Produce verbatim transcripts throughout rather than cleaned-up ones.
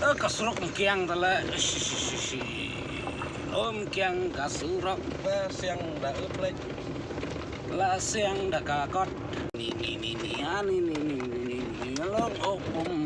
Ơ, ka surok mkiang ta la. Shi, shi, shi, shi. Ơ, mkiang ka surok. La siang da ơ plek. La siang da ka kot. Ni, ni, ni, ni, ah, ni, ni, ni, ni, ni, ni, ni, long, oh, um.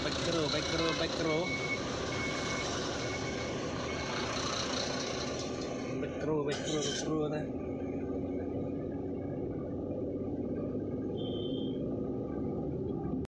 Bad kru, bad kru, bad kru. Bad kru, bad kru, bad kru, na.